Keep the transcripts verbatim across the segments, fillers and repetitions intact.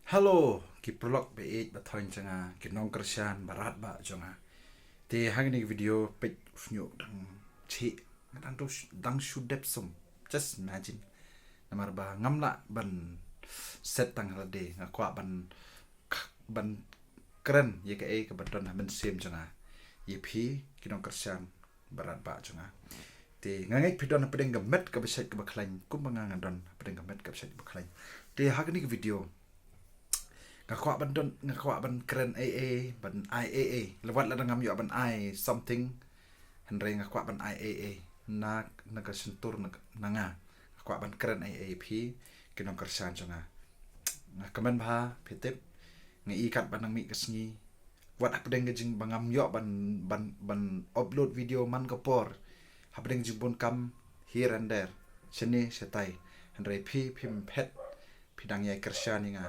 Hello ki paralok ba ïeit ba thoiñ jong nga, ki nongkyrshan ba radbah jong nga. Te ha kane ka video peit u shñiuh dang chih, nga dang shu dep sum. Just imagine. Namar ba ngam lah ban set tang ha lade, nga kwah ban ban kren ïa kaei kaba don ha mynsiem jong nga ïa phi ki nongkyrshan ba radbah jong nga. Te nga ngeit phi don hapdeng ka met kaba shait kaba khlaiñ kumba nga nga don hapdeng ka met kaba shait kaba khlaiñ. Te ha kane ka video nga kwah ban don, nga kwah ban kren ei ei, ban ai ei ei. Lawat lada ngam ïoh ban ai something, hynrei nga kwah ban ai ei ei na, na ka shyntur na, na nga. Nga kwah ban kren ei ei phi ki nongkyrshan jong nga. Nga kmen bha phi tip, nga i katba nang mih ka sngi, wat hapdeng ka jing ba ngam ïoh ban, ban, ban upload video man ka por, hapdeng jingbun kam here and there, shane shatai, hynrei phi phim phet, phi dang ïai kyrshan ïa nga.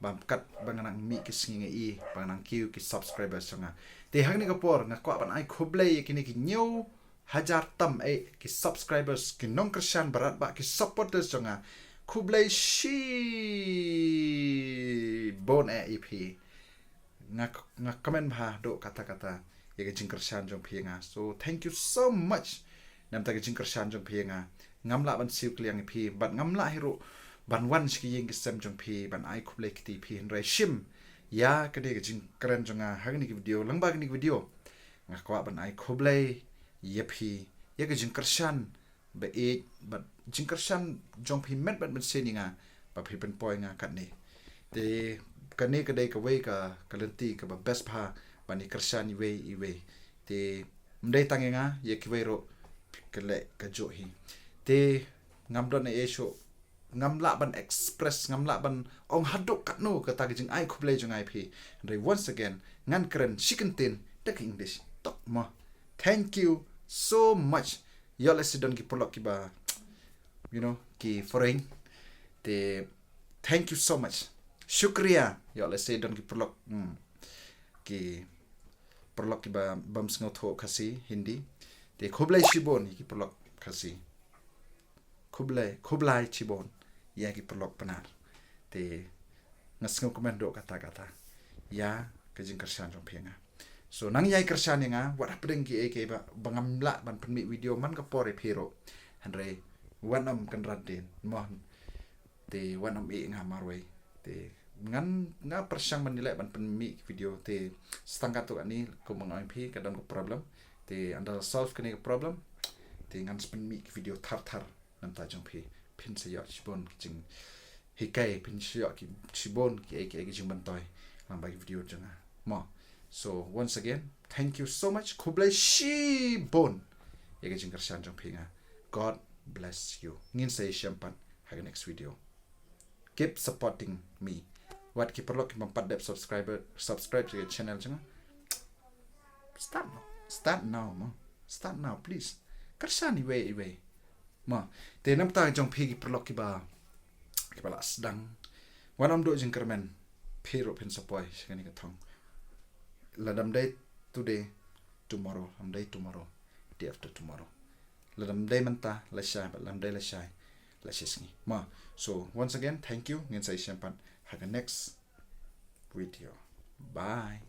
Bam katba nga nang mih ki sngi nga i ba nga nang kiew ki subscribers jong nga. Te ha kane ka por nga kwah ban ai khublei ïa kine ki hynñiew hajar tam eh ki subscribers, ki nongkyrshan ba radbah, ki supporters jong nga. Khublei shibun eh ïa phi. Nga, nga kmen bha doh kata kata ïa ka jingkyrshan jong phi ïa nga. So thank you so much. Namta ka jingkyrshan jong phi ïa nga, ngam lah ban siew kliang ïa phi bad ngam lah hi ruh ban wan sha ki ïing ki sem jong phi ban ai khublei kti ïa phi, hynrei shim ïa kane ka jingkren jong nga ha kane ka video, lyngba kane ka video nga kwah ban ai khublei ïa phi ïa ka jingkyrshan ba ïeit bad jingkyrshan jong phi met bad mynsiem ïa nga ba phi pynpoi nga katne. Te kane ka dei kawei ka, ka lynti kaba best bha ban ïa kyrshan iwei iwei. Te ym dei tang ïa nga, ïa kiwei ruh ka leh ka juh hi. Te ngam don ei ei shuh, ngam lah ban express, ngam lah ban ong haduh katno kata ka jingai khublei jong nga ïa phi. Hynrei once again ngan kren shi kyntien da ka English tok mo. Thank you so much. Ïoh lehse don ki paralok kiba, you know, ki foreign. Te thank you so much. Shukriya. Ïoh lehse don ki paralok, hmm, ki paralok kiba bym sngewthuh Khasi, Hindi. Te khublei shibun ïa ki paralok Khasi. Khublei, khublei shibun ïa ki paralok Pnar. Te nga sngewkmen doh kata kata ïa ka jingkyrshan jong phi ïa nga. So nang ïai kyrshan ïa nga wat hapdeng kiei kiei ba, ba ngam lah ban pynmih video man ka por ïa phi ruh. Hynrei wat nym kynran dien mo. Te wat nym ïeh nga marwei. Te ngan, nga pyrshang ban ïaleh ban pynmih video. Te sa tang katto katne kumba nga ong ïa phi ka don ka problem. Te ynda la solve kane ka problem te ngan sa pynmih video thar thar. Namta jong phi phin sa ïoh shibun ki jinghikai, phin sa ïoh ki shibun kiei kiei ki jingmyntoi lyngba ki video jong nga mo. So once again thank you so much. Khublei shibun ïa ka jingkyrshan jong phi ïa nga. God bless you. Ngin sa ïashem pat ha ka next video. Keep supporting me. Wat ki paralok ki bym pat dep subscriber, subscribe to the channel jong nga. Start now. Start now mo. Start now please. Kyrshan iwei iwei. Ma, te namta jong phi ki paralok kiba, kiba la sdang. Wat nym duh jingkyrmen, phi ruh phin sa poi sha kane ka thong. Lada ym dei today, tomorrow, ym dei tomorrow, day after tomorrow. Lada ym dei mynta, lashai, bad lada ym dei lashai, lashisngi. Ma, so once again, thank you, ngin sa ïashem pat ha ka next video. Bye.